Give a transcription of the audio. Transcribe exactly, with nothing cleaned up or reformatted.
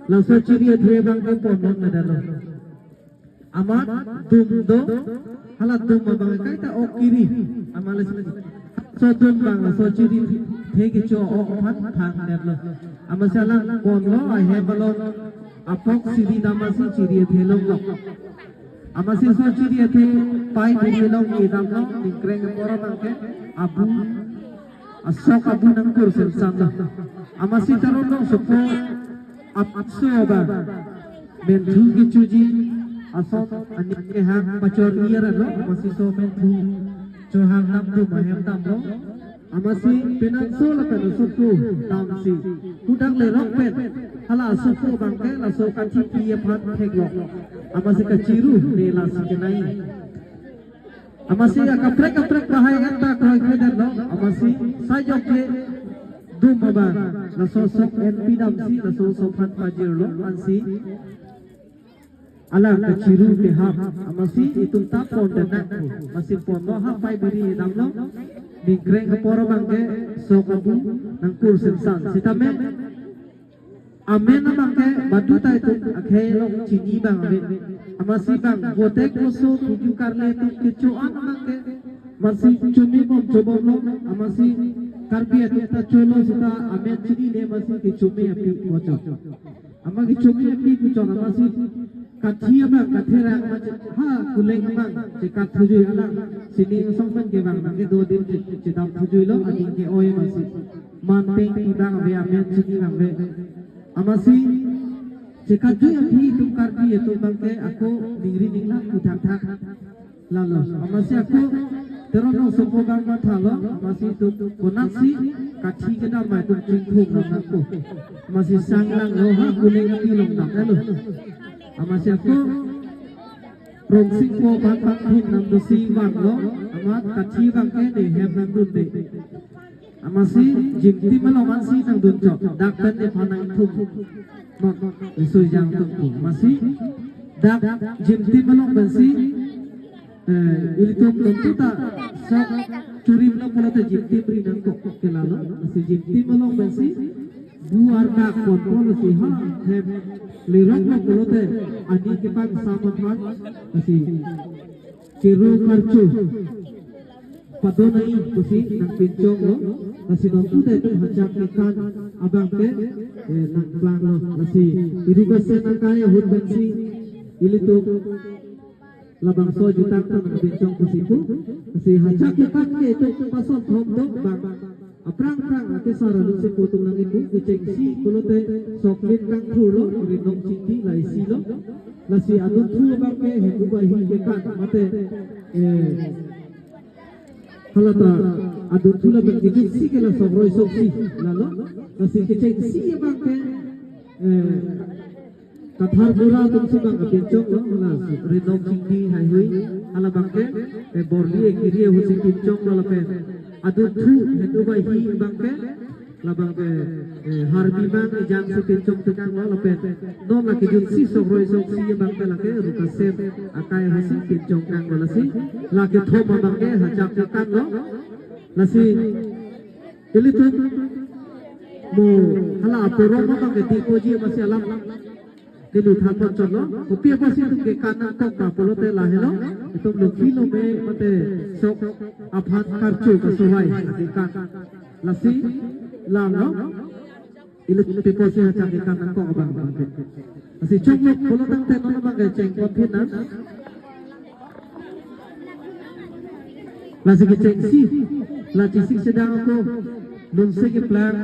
Laso chiri athe abang ke ponlong nadalo. Amat dum do, hala dum abang kaita ok kiri. Amat laso, so dum abang laso chiri athe kecho ok aphan thangdetlo. Amatsi alang ponlo, ahem along apok siri dam asi chiri athe longlo. Amatsi so chiri athe pai biri along kedamlo, ningkreng apor abang ke abu, asok abu nangkur semsan lo. Amatsi Teron Rongsopo apso abang menthu kechoji ason aning kehang pachor iyar lo, amatsi so menthu chohang namdum ahem damlo. Amatsi penang so lapen asopo damsi kudak lerok pen hala asopo abang ke laso kathi pi aphan theklo. Amatsi kachiru ne lasi kenai. Amatsi akaprek kaprek bahai anta kroikredetlo. Amatsi sajok ke dum abang laso sok enpi damsi laso sok aphan pajirlo, ansi alang kachiru kehap. Amatsi itum ta pondet nangkok. Amatsi ponlo, ha pai biri damlo. Ningkreng apor abang ke sok abu nangkur semsan. Sitame amen abang ke badu ta itum akhei along chini abang ave. Amatsi bang votek moso tuju karle atum kecho-an abang ke amatsi chome bom chobomlo. Amatsi Karbi atum ta cholo seta amen chinine, amatsi kechome api bochok. Amat kechome api bochok, amatsi kathi abang katherak amat ha kuleng abang chekat thujui alang. Sining asong pen kevang abang ke do din che, chedam thujuilo, aning ke-oi amatsi. Man peng pi abang ave, amen chini abang ave. Amatsi chekatjui aphi itum Karbi atum abang ke ako ningri ninglang pu thakthak lalo. Amatsi ako Teron Rongsopo abang mathalo, amatsi itum konatsi kathi kedam ma itum chingthum nang nangkok. Amatsi sang langlo, ha kuleng api along damlo. Amatsi ako Rongsingpo aphan pangthum nangdosi vanglo, amat kathi abang ke ne hem nangdunde. Amatsi jimtim along ansi nangdun chok, dak pen nephan nangthum. Non, isui jang tungku. Amatsi dak jimtim along pensi, eh, ilitum nontu ta sok churimlo pulote jimtim ri nangkok ke lalo. Amatsi jimtim along pensi bu ardak ponpo, lasi ha hem leroklo pulote ani kepang sama aphan, lasi kero karcho padonai pusi nangpinchonglo. Lasi nontu ta itum hachak kekan abang ke, eh, nangplanglo. Lasi irukasen akai ahut pensi ilitum labangso ajutang ta nangpinchong pusi pu. Lasi hachak kekan ke itum pason thom do abang. Aphrang phrang akesar alun si pu atum nang-ipu, kechengsi pulote sok lit kangthurlo, rinong chingdi la isi lo. Lasi adunthu abang ke Hembuba ahi kekan mate, eh, halata adunthu lapen kejutsi ke la sok roi soksi lalo. Lasi kechengsi abang ke, eh, Kathar Bura atumsi bang kapinchonglo, la rinong chingdi haihui, hala abang ke, eh, borli ekiri ahutsi pinchonglo lapen adunthu Hembuba ahi abang ke, labang ke, eh, harbi abang ejangsi pinchong tekanglo lapen non la kejutsi sok roi soksi abang ke lake rukasen akai ahutsi pinchong kanglo, lasi la kethom abang ke hachak kekanlo. Lasi ilitum mo hala aporom abang ke dikoji amatsi alam neli than ponchotlo. Kopi apotsi itum kekan nangkok ma pulote lahelo, itum lokhi lome mate sok aphan karcho kasovai akekan. Lasi langlo, ilitum pi apotsi hachak kekan nangkok abang abang ke. Lasi choklo pulo tangte non abang ke chengpon phin nang. Lasi kechengsi, la chesik chedang ako, lun se keplang,